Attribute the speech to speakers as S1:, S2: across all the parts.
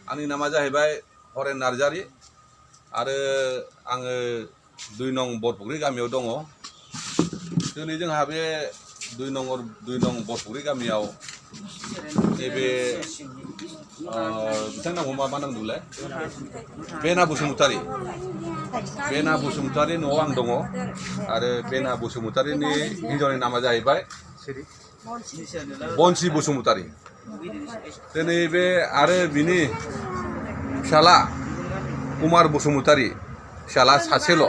S1: आंनि नामा जाहैबाय हरेन नार्जारि आरो आङो 2 नं बरफुख्रि गामियाव दङ। दिनै जोंहा बे 2 नं बरफुख्रि गामियाव नैबे बिथांनाव मा नांगौलाय बेना बसुमतारी न'आव आं दङ आरो बेना बसुमतारीनि हिनजावनि नामा जाहैबाय बनसि बसुमतारी। दिनै बे आरो बिनि फिसाला कुमार बसुमतारी फिसाला सासेल'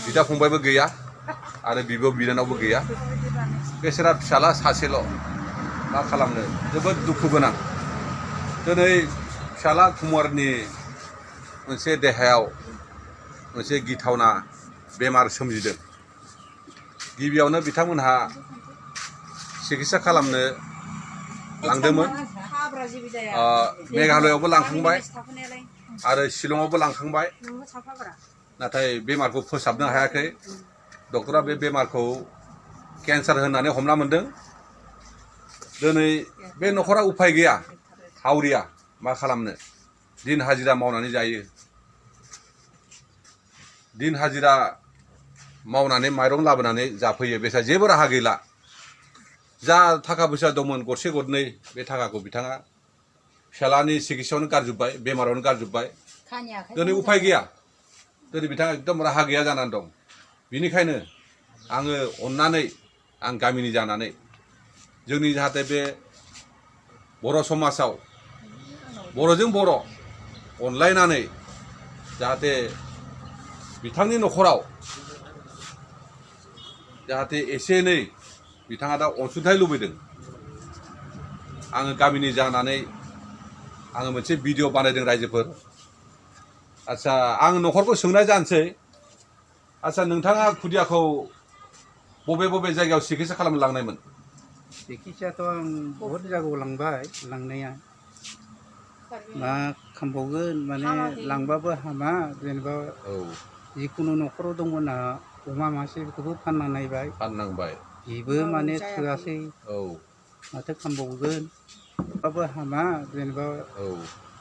S1: बिदा फंबायबो गैया आरो बिब' बिनानावबो गैया बेसोरा फिसाला सासेल' मा खालामनो जोबोद दुखु गोनां। दिनै फिसाला कुमारनि मोनसे देहायाव मोनसे गिथावना बेमार सोमजिदों। गिबियावनो बिथांमोनहा सिकित्सा खालामनो लांदोंमोन, मेघालयआवबो लांखांबाय आरो शिलंआवबो लांखांबाय, नाथाय बेमारखौ फोसाबनो हायाखै। डक्टरा बे बेमारखौ केन्सार होननानै हमना मोनदों। दिनै बे न'खरा उफाय गैया, हावरिया मा खालामनो, दिन हाजिरा मावनानै जायो। दिन हाजिरा मावनानै माइरं लाबोनानै जाफैयो, बेसा जेबो राहा गैला। जा थाखा फैसा दंमोन गरसे गरनै बे थाखाखौ बिथाङा फिसालानि सिकित्सायावनो गारजोब्बाय, बेमारावनो गारजोब्बाय। दिनै उफाय गैया, दिनै बिथाङा एकदम राहा गैया जानानै दं। बिनिखायनो आङो अननानै आं गामिनि जानानै जोंनि जाहाथे बे बर' समाजाव बर'जों बर' अनलायनानै जाहाथे बिथांनि न'खराव जाहाथे एसे एनै बिथाङा दा अनसुंथाइ लुबैदों। आङो गामिनि जानानै आङो मोनसे भिडिअ बानायदों रायजोफोर। आच्छा आं न'खरखौ सोंनाय जानोसै, आच्छा नोंथाङा खुदियाखौ बबे बबे जायगायाव सिकित्सा खालामनो लांनायमोन?
S2: सिकित्साथ' आं बहुद जायगायाव लांबाय, लांनाया मा खालामबावगोन माने लांबाबो हामा। जेनेबा जिखुनु न'खराव दंमोन आंहा अमा मासेखौबो फानना नायबाय,
S1: फाननांबाय,
S2: बेबो माने थोआसै। माथो खालामबावगोन, बाबो हामा। जेनेबा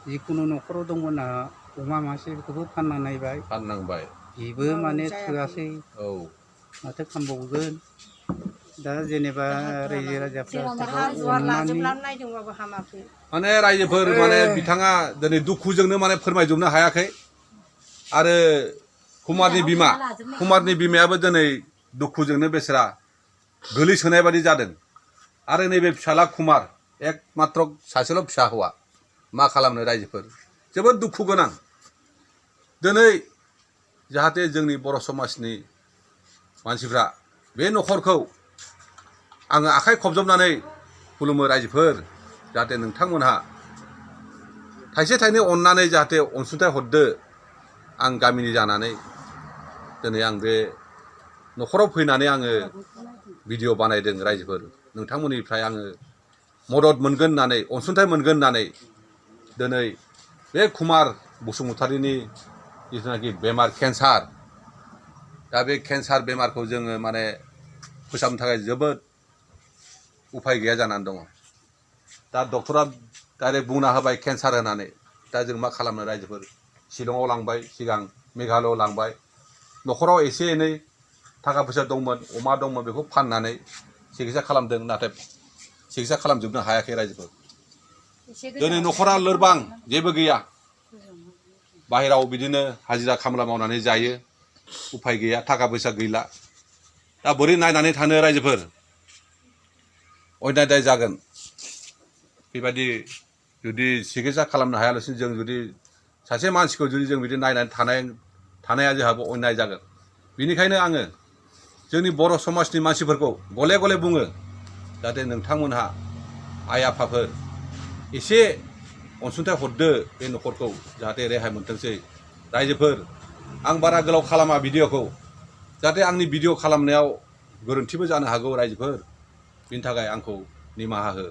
S2: जिखुनु न'खराव दंमोन आंहा अमा मासेखौबो फानना नायबाय,
S1: फाननांबाय,
S2: बेबो माने थोआसै। माथो खालामबावगोन। दा जेनेबा रायजो राजाफ्रा
S1: माने रायजोफोर माने बिथाङा दिनै दुखुजोंनो माने फोरमायजोबनो हायाखै। आरो कुमारनि बिमायाबो दिनै दुखुजोंनो बेसेरा गोलैसोनाय बादि जादों। आरो नैबे फिसाला कुमार एकमात्र सासेल' फिसा हौवा, मा खालामनो रायजोफोर, जोबोद दुखु गोनां। दिनै जाहाथे जोंनि बर' समाजनि मानसिफ्रा बे न'खरखौ आङो आखाइ खबजबनानै खुलुमो रायजोफोर, जाहाथे नोंथांमोनहा थाइसे थाइनै अननानै जाहाथे अनसुंथाइ हरदो। आं गामिनि जानानै दिनै आं बे न'खराव फैनानै आङो भिडिअ बानायदों रायजोफोर। नोंथांमोननिफ्राय आङो मदद मोनगोन होननानै, अनसुंथाइ मोनगोन होननानै दिनै बे कुमार बसुमतारीनि जिथुनाखि बेमार केन्सार, दा बे केन्सार बेमारखौ जोङो माने फोसाबनो थाखाय जोबोद उफाय गैया जानानै दङ। दा डक्टरा डाइरेक्ट बुंना होबाय केन्सार होननानै। दा जों मा खालामनो रायजोफोर, शिलंआव लांबाय, सिगां मेघालयआव लांबाय। न'खराव एसे एनै थाखा फैसा दंमोन, अमा दंमोन, बेखौ फाननानै सिकित्सा खालामदों, नाथाय सिकित्सा खालामजोबनो हायाखै रायजोफोर। दिनै न'खरा लोरबां, जेबो गैया, बाहेराव बिदिनो हाजिरा खामला मावनानै जायो, उफाय गैया, थाखा फैसा गैला। दा बोरै नायनानै थानो रायजोफोर, अयनाय जागोन। बेबायदि जुदि सिकित्सा खालामनो हायालासिनो जों जुदि सासे मानसिखौ जुदि जों बिदि नायनानै थानाया जोंहाबो अयनाय जागोन। बेनिखायनो आङो जोंनि बर' समाजनि मानसिफोरखौ गले गले बुङो, जाहाथे नोंथांमोनहा आइ आफाफोर एसे अनसुंथाइ हरदो बे न'खरखौ, जाहाथे रेहाय मोनथोंसै। रायजोफोर आं बारा गोलाव खालामा भिडिअखौ, जाहाथे आंनि भिडिअ खालामनायाव गोरोन्थिबो जानो हागौ रायजोफोर, बिनि थाखाय आंखौ निमाहा हो।